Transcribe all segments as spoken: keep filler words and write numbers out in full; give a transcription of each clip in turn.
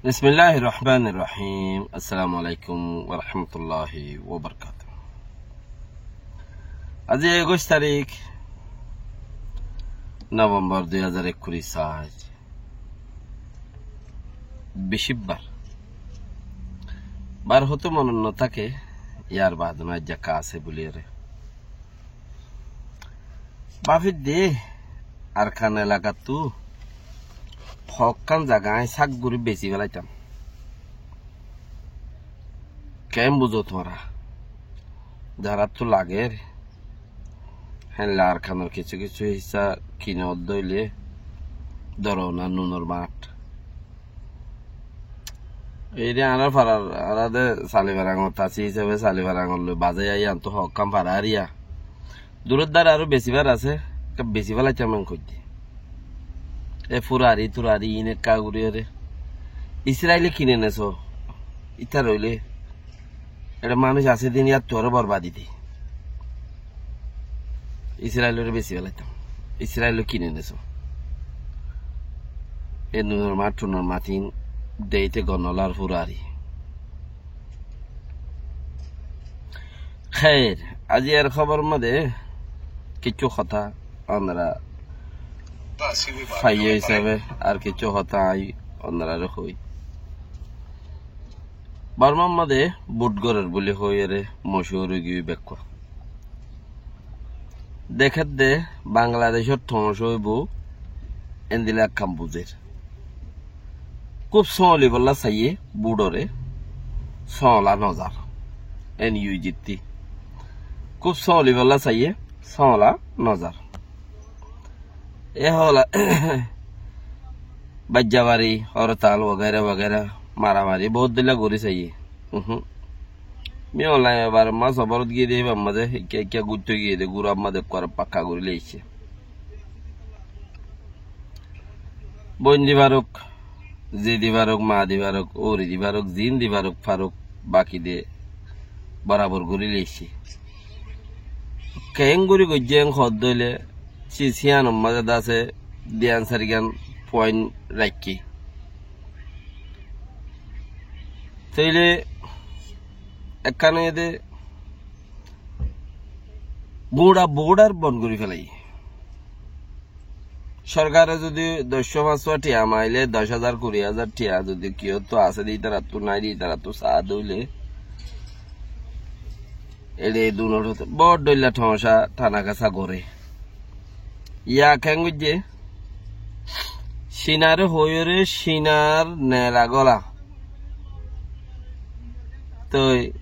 Bismilláhir rohmánir rohím. Assalamu aláikum wa rahmatulláhi wa barakátuhu. Aijja ekuic tarík Novembor dui házar ekkuri sair, bicíbbar. Bar hotó monot no táke, yar baade no aijja kaase buliyóre. Báfidde Arkan elakattú hokkán zaga aññí sák gorí besi félaitam. Keén buzó tuáñra? Zaráttu lager, héen Arkanor kissú kissú hissá kine ódde óile dóro na nunor maát. Eire añárar farar, añára de Salibarangor tasi hísabe Salibarangor loi bazai aiyé, añáttu hokkán fara ariya. Duróddar aró besi fara asé, ekka besi félaitam en hoiddé. E furari turari iín ekka gorí ore. Israile kine neso. Ítar óile eçé manúic asé din yáttu aró borbadi di. Israilore besi félaitam. Israile kine neso. E nunor maát tunor maát iín deite gonolar furari. Héir, aijjar hóbor mazé kissú hotá onora faiyó hísabe ar kissú hotá aññí onorare hoói. Bormar mazé bút gorer buli hoiyóre mochúr óigiyoi bekkún. Dekédde Bangladecór thoóñc óibou, endilla ekkán buzér. Kúb sóoñli bolla saiyé bútore, sóoñla nozar. En yuizitti. Kúb sóoñli bolla saiyé, sóoñla nozar. E hola, baijjabari, hortal, wagaira wagaira, maramari, bout dilla gorí saiyé. Uhum. Mi online bar ma soborot giyé de, híbar mazé híkka híkka guttó giyé de, gura mazé ekkore pakka gorí loiccé. Boin di faruk, zi di faruk, ma di faruk, uri di faruk, zin di faruk, faruk, baki de borabor gorí loiccé. Keén gorí goijjé en hoódde óile, sis híyanor mazé de asé diyan sarigan point raikké. Tóile ekkán óiye de gura border bon gorí félaiye. Sorkare zodi doc cót fañs cót tiya maile, doc házar, kuri házar tiya zodi kiyóttu asé de ítarattú nái de ítarattú saá de óile, eçe dunor bóut dhoilla thoóñca tana kasa goré. Yá keén goijjé? Cinare hoiyóre Cinar nela gola. Toi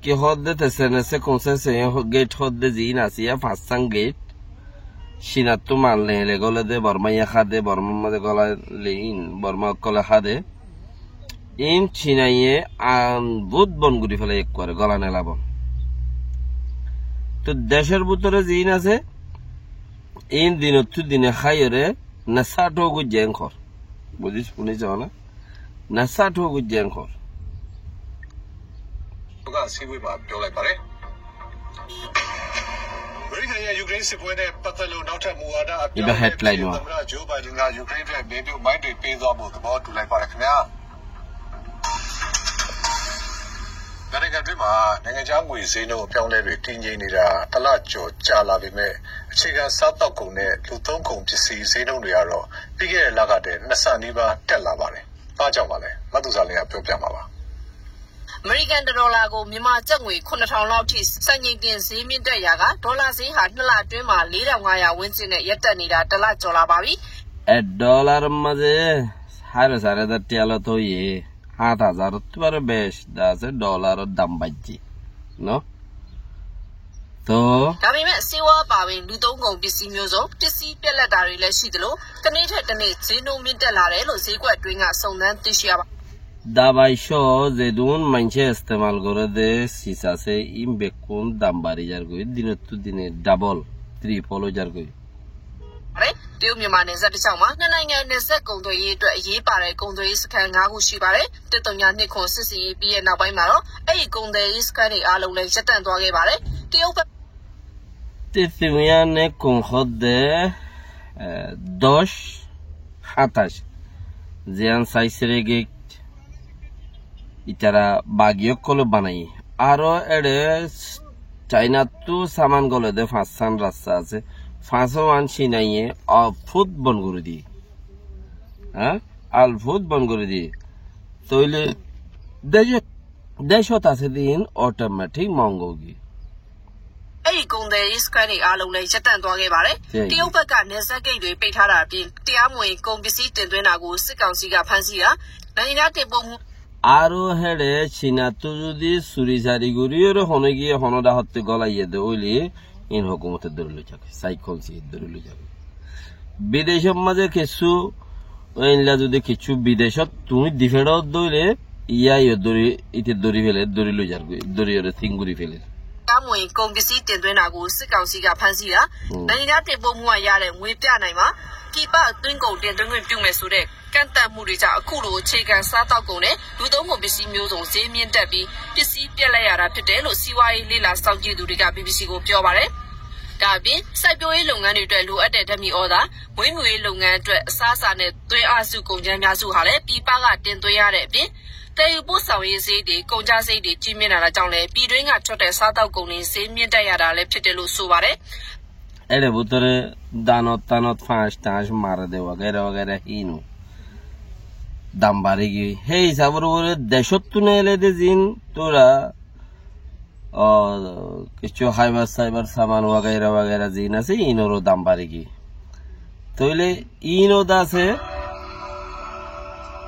ki hoódde te senese kunsese gate hoódde ziín asé yá fañssán gate. Cinattú mal neele gole de, Bormaiye há de, Bormar mazé gola lein, Borma ókkole há de. Iín Cinaiye an bút bon gorí félaiye ekkore, gola nela bon. Toi decór bútore ziín asé, iín dinottú dine háiyore nesa thóu goijjé en hoór. Buzís, fúniso né? Nesa thóu goijjé en hoór. က အစည်းအဝေးမှာ ပြောလိုက်ပါတယ်။ အမေရိကန်ရဲ့ ယူကရိန်းစစ်ပွဲနဲ့ ပတ်သက်လို့ နောက်ထပ် မူဝါဒ အပြောင်းအလဲ Iba headline ဖြစ် wa. သမ္မတ Joe Biden က ယူကရိန်းအတွက် NATO မိုင်းတွေ ပေးသွားဖို့ သဘောတူလိုက်ပါတယ် ခင်ဗျာ။ မြန်မာနိုင်ငံတွင်းမှာ နိုင်ငံခြားငွေ ဈေးနှုန်း အပြောင်းအလဲတွေ တည်ငြိမ်နေတာ တစ်လကျော် ကြာလာပေမဲ့ အခြေခံ စားသောက်ကုန်နဲ့ လူသုံးကုန်ပစ္စည်း ဈေးနှုန်းတွေကတော့ ပြီးခဲ့တဲ့လကထက် နှစ်ဆနီးပါး တက်လာပါတယ်။ ဘာကြောင့်ပါလဲ။ မသူဇာလင်းက ပြောပြမှာပါ။ အမေရိကန် တစ်ဒေါ်လာကို မြန်မာကျပ်ငွေ ခုနစ်ထောင်လောက်ထိ စံချိန်တင် ဈေးမြင့်တက်ရာက ဒေါ်လာဈေးဟာ နှစ်လအတွင်းမှာ လေးထောင်ငါးရာ ဝန်းကျင်နဲ့ ရပ်တန့်နေတာ တစ်လကျော်လာပါပြီ။ E dollar mazé háre sare házar tiya lói toiye, háñt házar ottu baró bec de asé, dollar or dam baijjé, no? သို့။ ဒါပေမဲ့ ဆေးဝါးအပါအဝင် လူသုံးကုန်ပစ္စည်းမျိုးစုံ ပစ္စည်းပြတ်လပ်တာတွေလည်း ရှိသလို တစ်နေ့ထက်တစ်နေ့ ဈေးနှုန်းမြင့်တက်လာတယ်လို့ ဈေးကွက်အတွင်းက စုံစမ်းသိရှိရပါတယ်။ Dabai só zedún maincé estemal goré de sis asé, iín bekkún dam bari zargoi, dinottú dine double, triple ói zargoi. ပါတယ်။ တရုတ်-မြန်မာနယ်စပ်တစ်လျှောက်မှာ နှစ်နိုင်ငံနယ်စပ်ကုန်သွယ်ရေးအတွက် အရေးပါတဲ့ ကုန်သွယ်ရေးစခန်း ငါးခုရှိပါတယ်။ တစ်သုညနှစ်ခု စစ်ဆင်ရေးပြီးတဲ့နောက်ပိုင်းမှာတော့ အဲ့ဒီကုန်သွယ်ရေးစခန်းတွေအားလုံးလည်း ရပ်တန့်သွားခဲ့ပါတယ်။ တရုတ်ဘက် Te tuñí ane kun hoódde, e, doc háñtac. Ziyán saisre gek Ítara bagi ókkolé banaiyé. Aró eçé Cainattú saman gole dé fañssán rasta asé. Fañsó wán Cinaiye alfut bon gorí diyé. Há? Alfut bon gorí diyé. Tóile decót, decót asé din otometik mongo ói giyé. Eri konde iskueni alone chetan doage bare. Tei. Tei upaka nesa gei doi peithara bin. Tei amoi kon bisi tendoi nagu sikau siga fansiya. Nani na te bomu. Aró héçe Cinattú zudi suri sari gorí ore hono giye hono dahotte golaiye de óile in hókumote dóri loi zagói, saikol si dóri loi zagói. Bidecor mazé kessú, einla zudi kessú bidecot tuñí difeçot dóile, iyayo dóri, ite dóri fele, dóri loi zargói, dóri ore tin gorí fele. Amoi kon bisi tendoi nagu sikau siga fansiya. Hmm. Nani na te bomu ayare mui pya naima. Kiba tuin kon tendoi ngui pyung me sure. ကန့်သတ်မှုတွေကြောင့် အခုလို အခြေခံစားသောက်ကုန်နဲ့ လူသုံးကုန်ပစ္စည်းမျိုးစုံ ဈေးမြင့်တက်ပြီး ပစ္စည်းပြတ်လပ်ရတာ ဖြစ်တယ်လို့ စီးပွားရေး လေ့လာစောင့်ကြည့်သူတွေက ဘီဘီစီကို ပြောပါတယ်။ ဒါ့အပြင် စိုက်ပျိုးရေးလုပ်ငန်းတွေအတွက် လိုအပ်တဲ့ ဓာတ်မြေဩဇာ၊ မွေးမြူရေးလုပ်ငန်းအတွက် အစားအစာနဲ့ သွင်းအားစု ကုန်ကြမ်းများစုဟာလည်း ပြည်ပက တင်သွင်းရတဲ့အပြင် သယ်ယူပို့ဆောင်ရေးစရိတ်တွေ၊ ကုန်ကျစရိတ်တွေ ကြီးမြင့်လာတာကြောင့်လည်း ပြည်တွင်းကထွက်တဲ့ စားသောက်ကုန်တွေ ဈေးမြင့်တက်ရတာလည်း ဖြစ်တယ်လို့ ဆိုပါတယ်။ Ere bútore danot tanot fañs tañs mare de wagera wagera híno dam bari giyói. Hé hísabor uore decóttu neile de zin tura, o, kessú háibar sáibar saman wagera wagera zin asé, ínoro dam bari giyói. Tóile íno de asé,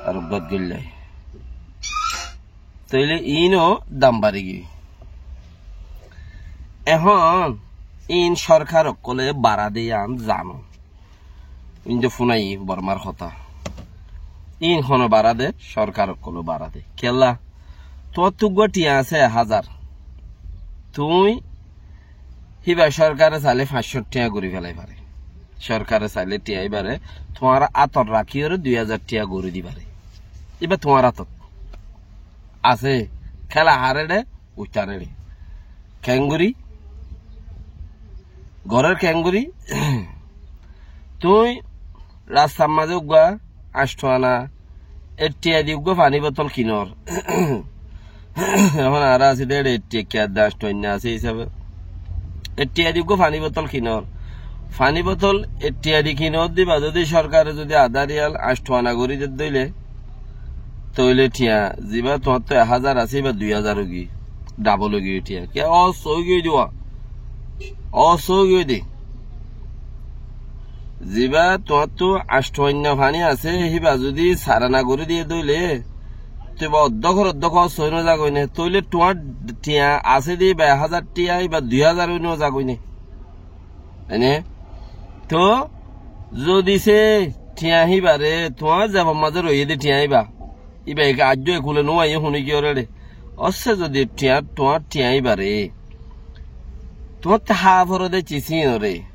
ar uggwat goillai. Tóile iíno dam bari giyói. Ehón iín sorkar ókkole bara de yián zano. Inde funai Bormar hotá. Iín hone bara de, sorkar ókkole bara de. Kiyólla? Tuáñttu uggwá thiañ asé ek házar. Tuñí híba sorkare saile fañs cót thiañ gorí felai fare. Sorkare saile thiañ íbare tuáñr átot rakíyore dui házar thiañ gorí di fare. Íba tuáñr átot. Asé, kéla haré de, uitaré de. Keéngorí? Gorér keéngorí? Tuñí rastar mazé uggwá añctho ana, ek thiañ di uggwá faní botol kinor. Ehón añára así de ek thiañ, ek thiañ de añctho ana asé hísabe. Ek thiañ di uggwá faní botol kinor. Faní botol ek thiañ di kinor diba, zodi sorkare zodi adá riyal añctho ana gorí de dóile, tóile thiañ, zibá tuáñttu ek házar asé, íba dui házar ói giyói, dabol ói giyói thiañ. Kiyá, ósso ói giyói de uwá. Ósso ói giyói de. Zibá tuáñttu añctho ana faní asé, híba zudi sar ana gorí diyé dóile, tóiba oddókor oddók ósso ói no zagói né. Tóile tuáñr thiañ asé de íba ek házar thiañ, íba dui házar ói no zagói né. Ene? Toóu zodi sé thiañ híbare, tuáñr zebor mazé roiyé dé thiañ híba, íba ek aijjó ekule no aiyé, huni kiyóre re? Ósse zodi thiañ, tuáñr thiañ híbare, tuáñtte há fore dé cis híinoré,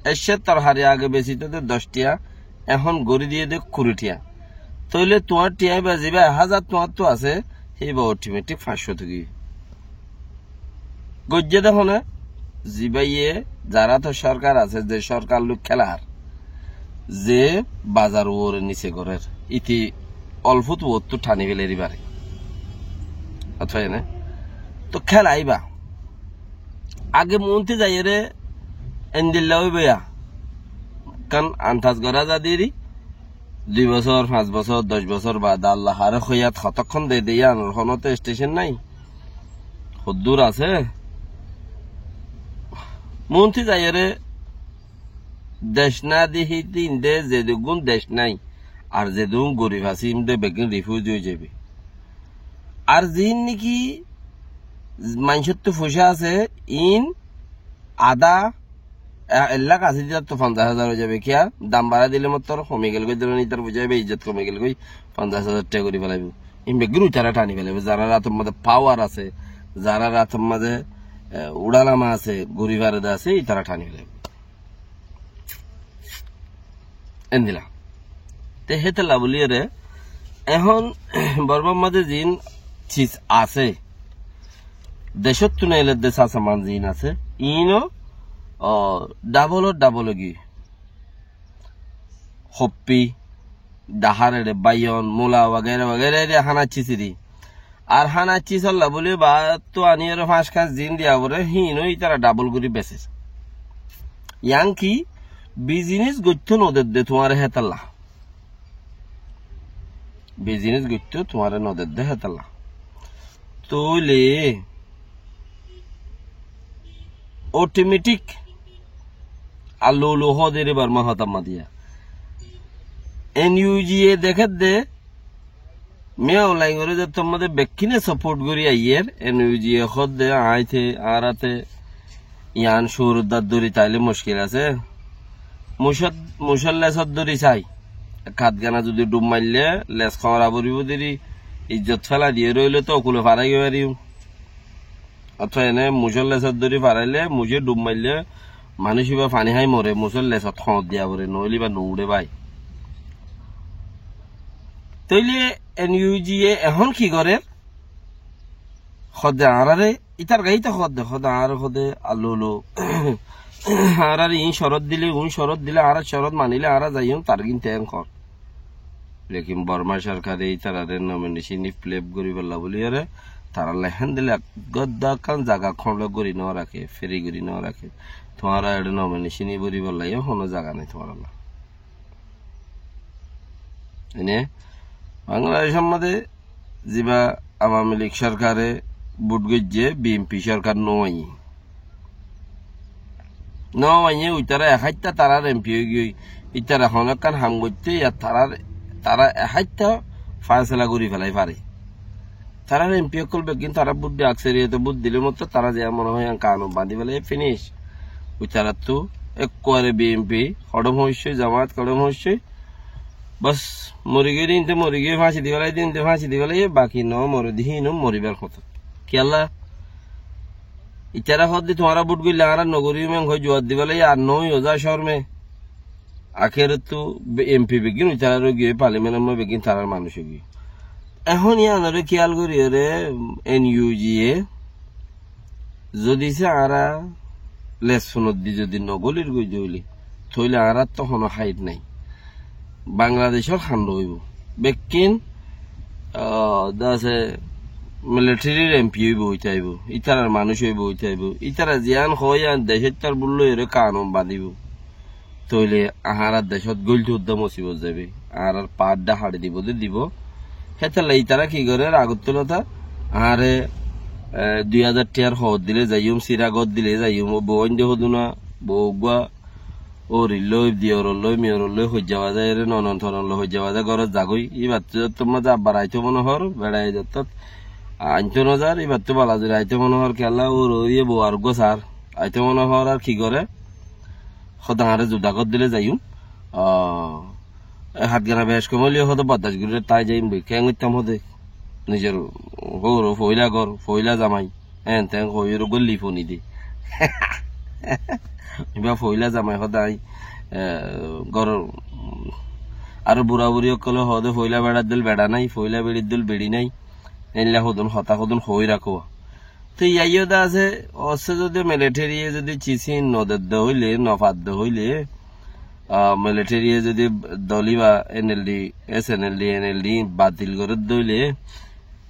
eccé torhari age besité dé doc thiañ, ehón gorí diyé dé kuri thiañ. Tóile tuáñr thiañ híba zibá ek házar tuáñttu asé, híba otometik fañs cót ói giyói. Goijjé de hone, zibáye zará to sorkar asé, ze sorkar loi kélar, ze bazar uore nise gorér, ite olfot uottú thani feleri fare. Othoba ene? To kéla íba. Age muúnti zaiyóre endilla óibo ya. Ekkán antas gorá za deri, dui bosór, fañs bosór, doc bosór baade Allah hare hoiyat hotókkon de de yián or honó to estecen nái. Hoddúr asé? Muúnti zaiyóre dec no dehí de inde zeduggún dec nái, ar zeduggún gorif asé, inde beggín rifuzi ói zaibo. Ar ziín niki maincóttu foicá asé, iín adá, e-, ek lak asé de ítarattú fonzaic házar ói zaibo. Kiyá? Dam barái dile mottor homi gelgói, dóro itar foicá iba izzot homi gelgói, fonzaic házar thiañ gorí felaibo. Iín beggín uitará thani felaibo. Zarár átor mazé pawar asé, zarár átor mazé, e, uçálama asé, gorí fare de asé, ítara thani felaibo. Endilla. Te hétolla buliyóre, ehón Bormar mazé ziín cis asé, decóttu neile de sasaman ziín asé, iíno, o, dabol dabol ói giyói. Hoppi, dahár ere, baiyon, mula, wagera wagera ere hána cisiri. Ar hán aiccé solla bóli baáttu aníyore fañs kañs din diya foré, híin ó ítara dhabol gorí beser. Yián ki, bizinis goittó nodedde tuáñre hétalla. Bizinis goittó tuáñre nodedde hétalla. Tóile otometik allu ullu hoóde re Bormá hotá madiya. En iu ji e dekédde, Min Aung Hlaing ore zettót mode bekkíne saport gorí aiyér, en iu ji e hoódde aññí te, añára te, yián cúrur dát dóri taile muckil asé. Mucót, mucór lesót dóri sai. Ek hát gana zudi dhub maille, les koñra foribó deri, ijjot félai diyóre óile to okule farai goi fariyum. Ótfa ene mucór lesót dóri faraile, mucé dhub maille, manúic íba faní hái more, mucór lesót hoñr diya fore, noóile íba no uçé bái. Tóile en iu ji e ehón ki gorér? Hoódde añáráre, ítar gaíta hoódde, hoódde añáre hoódde allu ullu. Añáráre iín corót dile, uún corót dile, añára corót manile, añára zaiyum, targín teén hoór. Lekin Bormá sorkare ítarare nominecon flip goríbolla bóli ore, taralla héndilla ek godda ekkán zaga koñlok gorí no raké, firi gorí no raké. Tuáñra ere nominecon goríbolla yó honó zaga nái tuáñralla. Ene, Bangladecór mode ziba Awami Lig sorkare bút goijjé, B N P sorkar no aiyé. No aiyé, uitara ek háitta tarar M P ói giyói. Ítara honó ekkán ham goitté, yá tarar, tara ek háitta faisala gorí felai fare. Tarar M P ókkol beggín tara bút di, aksoriyote bút dile mottor tara ziyán mone hoó yían kanun bañdí felaiye, finic. Uitarattú ekkuare B N P hodhom hoiccé, zamaat hodhom hoiccé. Bas, mori giyé de inte mori giyé, fáñsi di felaiye de inte fáñsi di felaiye, baki no more de híin ó moribar hotá. Kiyólla? Ítara hoódde tuáñra bút goille añára no goríyum, en hoi juwab di felaiye, ar no óiyo za corme. Akérottú be-, M P beggín uitara roi giyói, parliamentor mode beggín tarar manúic ói giyói. Ehón yíanore kiyal goríyore N U G e zodi se añára les funot di zodi no golir goi de óile, tóile añárattú honó háit nái. Bangladecór hando óibo. Bekkín, ah, de asé militarir M P óibo, óite aibo. Ítarar manúic óibo, óite aibo. Ítara ziyán hoó yían decóttar bul loiyóre kanun bañdíbo. Tóile añárar decót góiltou uddá musibot zaibe. Añárar paáddha haçi dibo de dibo. Hétolla ítara ki gorer, agottú lota añáre, e, dui házar tiyar hoór dile zaiyum, sira gór dile zaiyum, bou ainde hoduna, bou uggúa, órir loi, diyoror loi, miyoror loi, hoijja baza ere, nonon tonon loi, hoijja baza górot zagói. Íbattú zottót mazé abbar aitó mone hoór, beçai zottót aintó nozar, íbattú bala zuri aitó mone hoór, kiyólla ór óriye bou ar uggúa sar aitó mone hoór, ar ki gore? Hoó de añáre zuda gór dile zaiyum. Ah, e hát gana bec kom óile hoó de bordac gorí táki zaiyum boi. Keén goittám hoó de? Nizor hóur, foóila gór, foóila zamai. Eén teén hoói ore uggúa lifoni de. Íba foóila zamai hoó de aññí, e, góror, aró bura buri ókkole hoó de foóila beçar dóil beça nái, foóila beçir dóil beçi nái. Éilla hodún hotá hodún hoói rakó. Te yíaiyó de asé, ossé zodi militariye zodi cisín nodedde óile, nofadde óile, ah, militariye zodi dol íba N L D, S N L D, N L D batil goredde óile,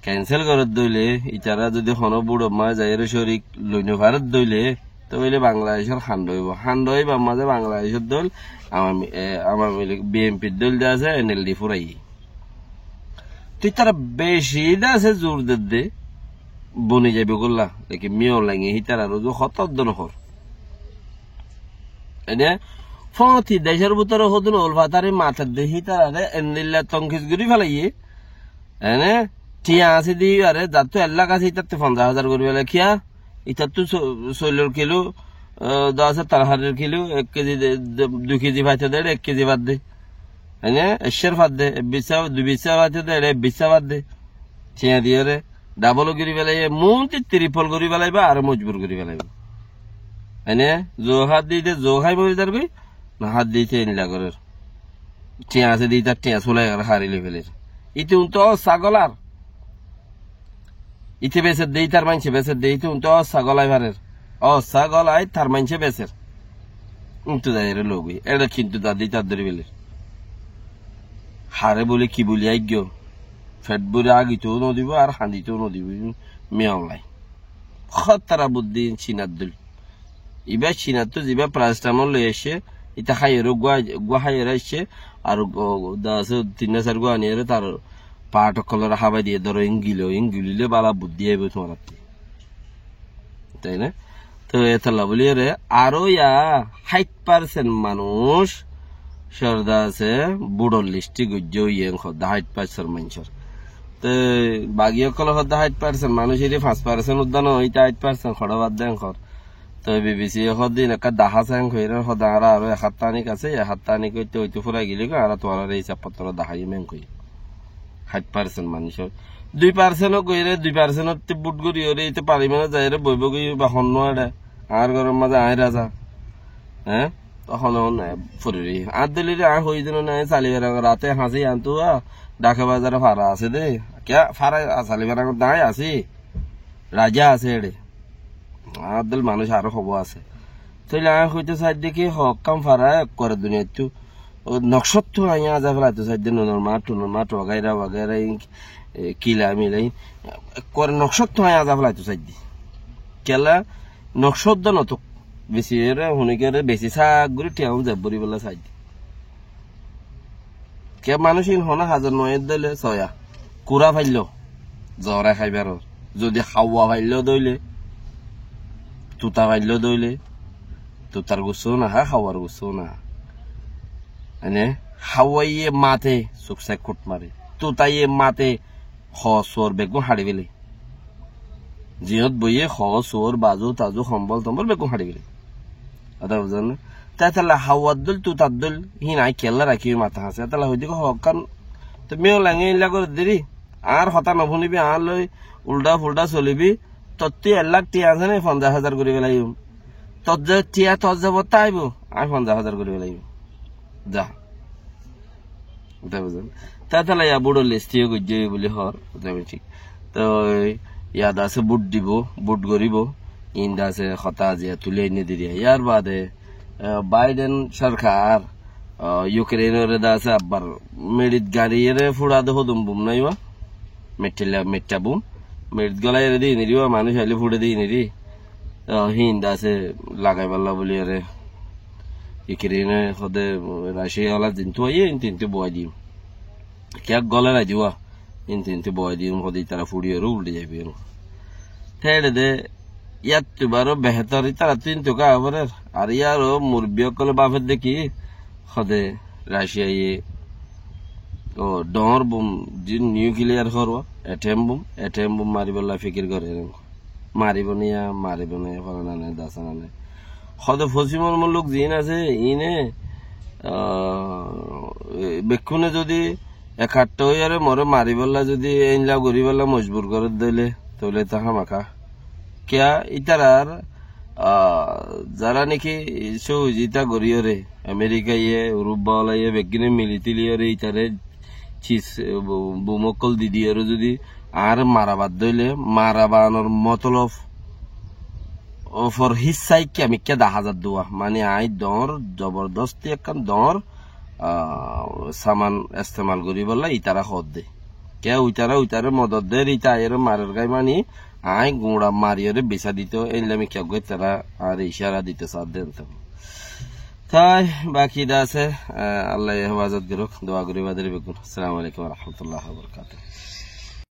kensel goredde óile, ítara zodi honó buçot mazé zaiyóre córik loi nofaredde óile, tóile Bangladecór hando óibo. Hando óibar mazé Bangladecór dol, Awami, e, Awami Lig, B N P r dol de asé, N L D fúraiyé. Te ítara beci de asé zur dedde, boni zaibo gólla. Lekin Min Aung Hlaing e hítarar uzu hotó uddá nohór. Ene, fóti decór bútore hodún ol fatari matedde hítarare endilla tonkis gorí felaiyé. Ene, thiañ asé de íbare, zattú ek lak asé, ítattú fonzaic házar gorí felaiyé. Kiyá? Ítattú so-, soilor kilo, e, de asé tarharir kilo, ek kezi de, de, dui kezi faite de, ek kezi fadde. Ene, ekcór fadde, ek bicá, dui bicá faite de, ek bicá fadde. Thiañ diyóre, dhabol gorí felaiyé, muúnti tripol gorí felaibo, aró mojbur gorí felaibo. Ene, zo hádde íte zo hái mori zargói, no hádde íte endilla gorér. Thiañ asé de ítar thiañ sulai ar hári loi feler. Íte untú sagol ar. Íte beser de, ítar maincé beser de, íte untú ossá golai farer. Ossá golai tar maincé beser. Untú zaiyóre logói. Eçe kintu zade ítar dóri feler. Hare buli ki buli aiggó. Fet buri agitou no dibo, ar handitou no dibo, miyonlai. Hótara buddí Cinat dóil. Iba Cinattú ziba paracetamol loi aiccé, ita háiyore gua, gua háiyore aiccé, ar go, da asé tinna sair gua aniyore tar part okkolore hábai diye, dóro in gilo, in gilile bála buddí aibo tuáñrattú. Tái na? Toi etolla buliyore aró ya háit percent manúic cór da asé budor list goijjé óiye en hoó da háit percent manúicor. Toi bagi ókkole hoó da háit percent manúic eri fañs percent udda no, ita háit percent hoçé bad de en hoór. Toi B B C ye hoó de in ekka dahá sai en hoiyóre hoó de añára aró ek háfta anik asé, ek háfta anik óite óite furai gile goi, añára tuáñrare isab fottoro daháiyum en hoiyé. Háit percent manúic ói. Dui percent ó goiyóre, dui percent ottú bút goríyore, ite parliament ot zaiyóre boibo goi ba hon no eçe. Añár góror mazé añí raza. Hé? Tohón hon, e, fori roi. Añár dóilire añí hoi dino na, añí Salibaranger, rate hañsí añtú, a, Dhaka bazare fara asé de. Kiyá fara, a, Salibaranger dai asé. Raja asé eçe. Añár dóil manúic aró hobo asé. Tóile añí hoito saidde ki, hokkán fara ekkore duniyaittú. Ó noksóttu añí aza felaito saidde, nunor math, tunor math, wagaira, wagaira, in, e, kila, mila, in. Ekkore noksóttu añí aza felaito saidde. Kiyólla noksót dó notuk. Besi ere, hunikere, besi sak gori, tiyaun zeb bori bolla saidde. Ke manúic in hono hazar no edde óile soya. Kura faillo. Zore haibar. Zodi hawa faillo dóile. Tuta faillo dóile. Tutar gusso na há, hawar gusso na há. Ene, hawaye mate, suk sai kut mare. Tutaye mate, ho suor beggún haçi fele. Ziyót boiye ho suor, bazu, tazu, hombol, tombol beggún haçi fele. Hotá buzón né? Te etalla hawar dóil, tutar dóil, hín añí kiyólla rakí mata hañsé. Etalla hoidde ki hokkán, to miyong lange illa gorí diri. Añár hotá no funibi, añár loi ulda fulda solibi, tottú ek lak tiya asé né, fonzaic házar gorí felaiyum. Tor ze tiya tor ze botta aibo, añí fonzaic házar gorí felaiyum. Za. Hotá buzón. Te etalla ya budor list yo goijjé buli hoór, hotá buzón thík. Toi yad asé but dibo, but goribo, in da asé hotá aziya tuli ainne diriya. Yar bade, e, Biden sorkar, e, Ukraine ore da asé abbar meçit gariyore furade hodum bum naiwa. Meçilla, meçilla bum. Meçit golaiyore di iniri wa, manúic aile fure di iniri. E, hín da asé lagaiballa buliyore. Ukraine hode Russia ola dintu aiye, in tintu buwai diyum. Kiyá gole nai diwa, in tintu buwai diyum, hode itara furiyore uldi zaibo. Te eçe de, yattu baro behetor, itara tintu ka forer. Ar yaro murubbi okkole bafer de ki, hode Russia ye, o, dhoóñr bum, zin nuclear horwa, atom bum, atom bum mariballa fikir gore. Maribo niya, maribo niya, fora nane, dasa nane. Hode fosimor muluk zin asé, ine, ah, e, bekkúne zodi ekattha óiyore more mariballa zodi einla goriballa mojbur gorer dóile, tóile to hámaka. Kiyá itarar, ah, zara niki sohojogita goriyore, Amerika ye, Uruba ola ye, beggúne mili tili yore itare cis, e, bu-, bum okkol di diyore zodi añáre marabar dóile, marabanor motolob ofor hissá ikká mikká dahá zar duwa. Mani añí dhoóñr, zobordosti ekkán dhoóñr, ah, saman estemal goríbolla itara hoódde. Kiyá uitara, uitare modot der, ita aiyore marer gái mani, añí guñça mariyore bisá dito, einla mikká goi tara añáre icára dito saádde ento. Tái baki da asé, ah, Allaye hefazot goruk, dua goriba deri beggún. Assalamu alaikum wa rahmatullahi wa barakatuhu.